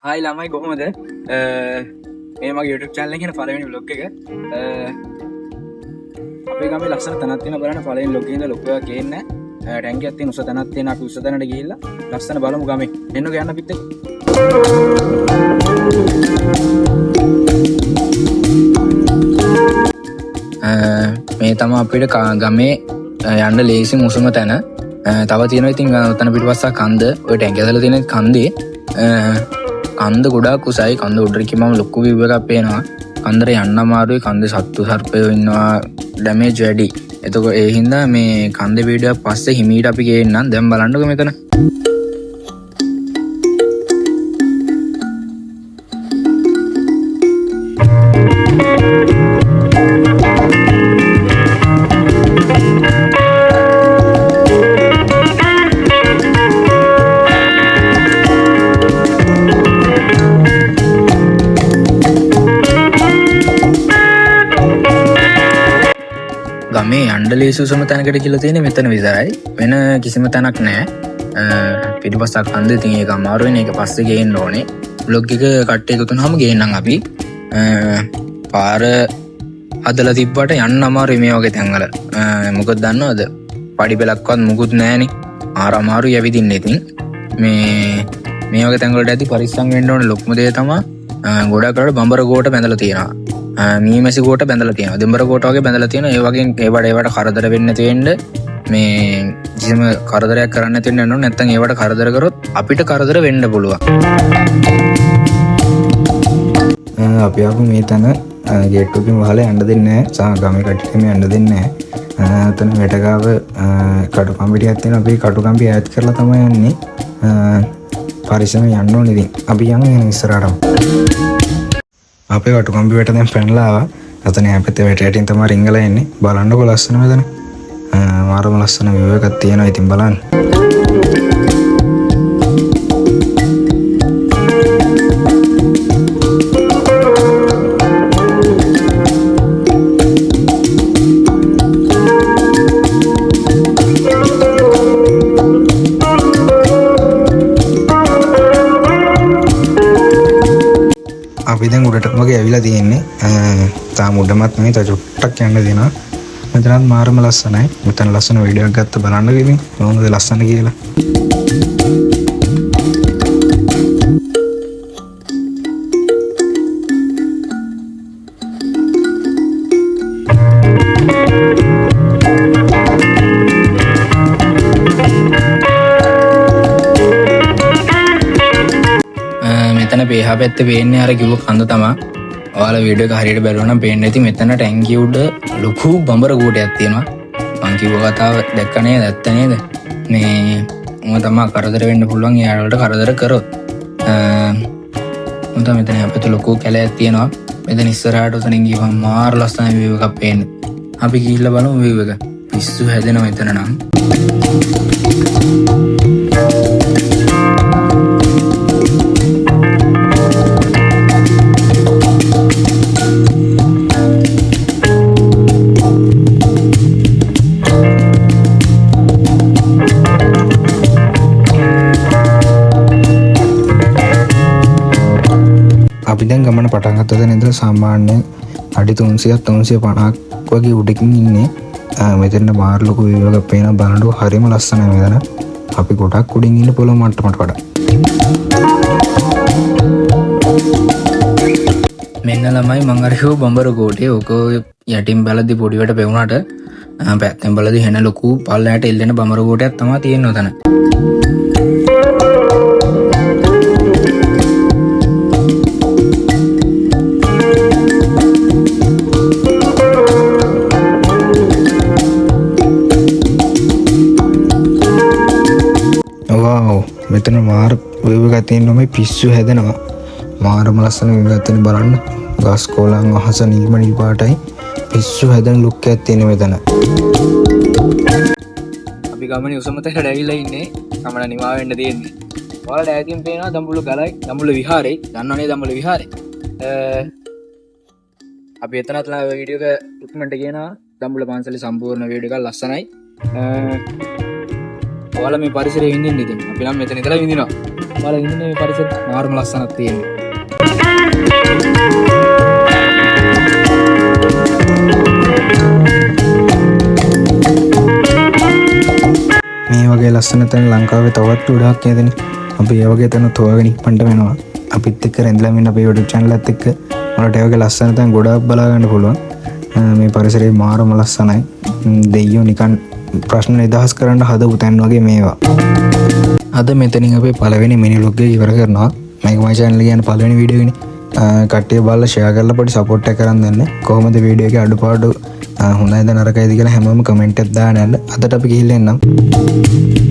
Hi ළමයි, කොහොමද? මේ මගේ YouTube channel එකේ පළවෙනි vlog එක. අපේ ගමේ ලස්සන තැනක් තියෙනවා බලන්න. පළවෙනි vlog එකේ ඉඳලා ලොකු එකක් ගේන්න. ටැංකියක් තියෙන උස තැනක් තියෙන. අපි උස තැනට ගිහිල්ලා ලස්සන බලමු ගමේ. එන්නකෝ යන්න අපිත් එක්ක. මේ තමයි අපිට ගමේ යන්න ලේසිම උසම තැන. තව තියෙනවා ඉතින් ඔතන පිටිපස්ස කන්ද. ඔය ටැංකිය ඇදලා තියෙන කන්දේ. කන්ද ගොඩාක් උසයි. කන්ද උඩට ගිහම ලොකු view එකක් පේනවා. කන්දට යන්න අමාරුයි. කන්දේ සත්තු සර්පයෝ ඉන්නවා. ඩැමේජ් වැඩි. එතකොට ඒ හින්දා මේ කන්දේ වීඩියෝ එක පස්සේ හිමීට අපි ගේන්නම්. දැන් බලන්නකෝ මෙතන. ගමේ යන්න ලේසි උසම තැනකට කියලා තියෙන්නේ මෙතන විතරයි. වෙන කිසිම තැනක් නෑ. පිටිපස්සක් කන්ද ඉතින් ඒක අමාරු වෙන එක පස්සේ ගේන්න ඕනේ. බ්ලොග් එක කට්ටිය එකතු වුනහම ගේන්නම් අපි. පාර හදලා තිබ්බට යන්න අමාරුයි මේ වගේ තැන්වල. මොකද දන්නවද? පඩි පෙලක්වත් මුකුත් නෑනේ. ආර අමාරුයි ඇවිදින්න ඉතින්. මේ වගේ තැන්වලට ඇති පරිස්සම් වෙන්න ඕනේ ලොකුම දේ තමා, ගොඩක් වෙලාවට බඹර ගෝට බැඳලා තියෙනවා. මීමැසි ගෝට බැඳලා තියෙනවා. දෙඹර ගෝට වගේ බැඳලා තියෙනවා. ඒ වගේ ඒවට කරදර වෙන්නේ නැති වෙන්න මේ කිසිම කරදරයක් කරන්න නැති වෙන්න ඕනේ. නැත්තම් ඒවට කරදර කරොත් අපිට කරදර වෙන්න පුළුවන්. අපි ආපු මේ තැන ගේට්ටුවකින් වහලා යන්න දෙන්නේ නැහැ. සහ ගමේ කට්ටියට මේ යන්න දෙන්නේ නැහැ. එතන වැටගාව කටුකම්බි ටිකක් තියෙනවා. අපි කටුකම්බි ඈත් කරලා තමයි යන්නේ. පරිස්සමෙන් යන්න ඕනේ ඉතින්. අපි යන් එහෙනම් ඉස්සරහටම. අපේ කටුකම්බි වැට දැන් පැනලා ආවා. අතන එහා පැත්තේ වැට යටින් තමයි රිංගලා එන්නේ. බලන්නකෝ ලස්සන මෙතන. මාරම ලස්සන view එකක් තියෙනවා ඉතින් බලන්න. අපි දැන් උඩට වගේ ඇවිල්ලා තියෙන්නේ. තාම උඩමත් නෙමෙයි, තව චුට්ටක් යන්න තියෙනවා. මෙතනත් මාරම ලස්සනයි. මෙතන ලස්සන වීඩියෝ එකක් ගත්ත බලන්නකෝ ඉතින් කොහොමද ලස්සන කියලා. මෙතන එහා පැත්තේ පේන්නේ අර කිව්ව කන්ද තමා. ඔයාලා වීඩියෝ එක හරියට බැලුවා නම් පේන්නේ නැති මෙතන ටැංකිය උඩ ලොකු බඹර කූටයක් තියෙනවා. මං කිව්ව කතාව දැක්ක නේද? ඇත්ත නේද? මේ උඹ තමා කරදර වෙන්න පුළුවන් එයාට වලට කරදර කරොත්. උඹ තමා මෙතන එහා පැත්තේ ලොකු කැලයක් තියෙනවා. මෙතන ඉස්සරහට උතනින් ගිහම මාර ලස්සන view එකක් පේන්නේ. අපි ගිහිල්ලා බලමු view එක. පිස්සු හැදෙනවා එතන නම්. අපි දැන් ගමන පටන් ගත්ත තැන ඉඳලා සාමාන්‍යයෙන් අඩි තුන්සියයක් තුන්සිය පනහක් වගේ උඩකින් ඉන්නේ. මෙතන මාර ලොකු view එකක් පේනවා. බලනකොට හරිම ලස්සනයි මෙතන. අපි ගොඩක් උඩින් ඉන්න පොළොව මට්ටමට වඩා. මෙන්න ළමයි මං අර කිව්ව බඹර කෝටේ. ඕක යටින් බලද්දි පොඩි වට පෙවුනට, පැත්තෙන් බලද්දි හෙන ලොකු පල්ලයට එල්ලෙන බඹර කෝටයක් තමයි තියෙන්නේ ඔතන. වව්, මෙතන මාර view එකක් තියෙනවා. මේ පිස්සු හැදෙනවා. මාරම ලස්සන view එකක් තියෙන බලන්න. ගස් කොළන් අහස නිල්ම නිල් පාටයි. පිස්සු හැදෙන ලුක් එකක් තියෙන මෙතන. අපි ගමනේ උසම තැනට ඇවිල්ලා ඉන්නේ. ගමන නිමා වෙන්න තියෙන්නේ. ඔයාලට ඈතින් පේනවා දඹුල්ල ගලයි, දඹුල්ල විහාරේ. දන්නවනේ දඹුල්ල විහාරේ. අපි එතනත් ලා වීඩියෝ එක ඉක්මනට කියනවා. දඹුල්ල පන්සලේ සම්පූර්ණ වීඩියෝ එකක් ලස්සනයි. ඔයාලා මේ පරිසරය විඳින්න ඉතින්. අපි නම් මෙතන ඉඳලා විඳිනවා. බලන් ඉන්න මේ පරිසරය මාරුම ලස්සනක් තියෙනවා. මේ වගේ ලස්සන තැන් ලංකාවේ තවත් ගොඩාක් ඇතිනේ. අපි ඒ වගේ තැනුත් හොයාගෙන ඉක්මනට වෙනවා. අපිත් එක්ක රැඳිලා ඉන්න අපේ YouTube channel එකත් එක්ක ඔයාලට ඒ වගේ ලස්සන තැන් ගොඩාක් බලා ගන්න පුළුවන්. මේ පරිසරය මාරම ලස්සනයි. දෙයියෝ නිකන් ප්‍රශ්න නිදහස් කරන්න හදපු තැන් වගේ මේවා. අද මෙතනින් අපේ පළවෙනි මිනි ව්ලොග් එක ඉවර කරනවා. මේක මගේ channel එකේ යන පළවෙනි වීඩියෝ එකනේ. කට්ටිය බලලා ෂෙයා කරලා පොඩි සපෝට් එකක් කරන් දෙන්න. කොහොමද වීඩියෝ එකේ අඩුපාඩු හොඳයිද නරකයිද කියලා හැමෝම කමෙන්ට් එකක් දාන්න යන්න. අදට අපි ගිහිල්ලා එන්නම්.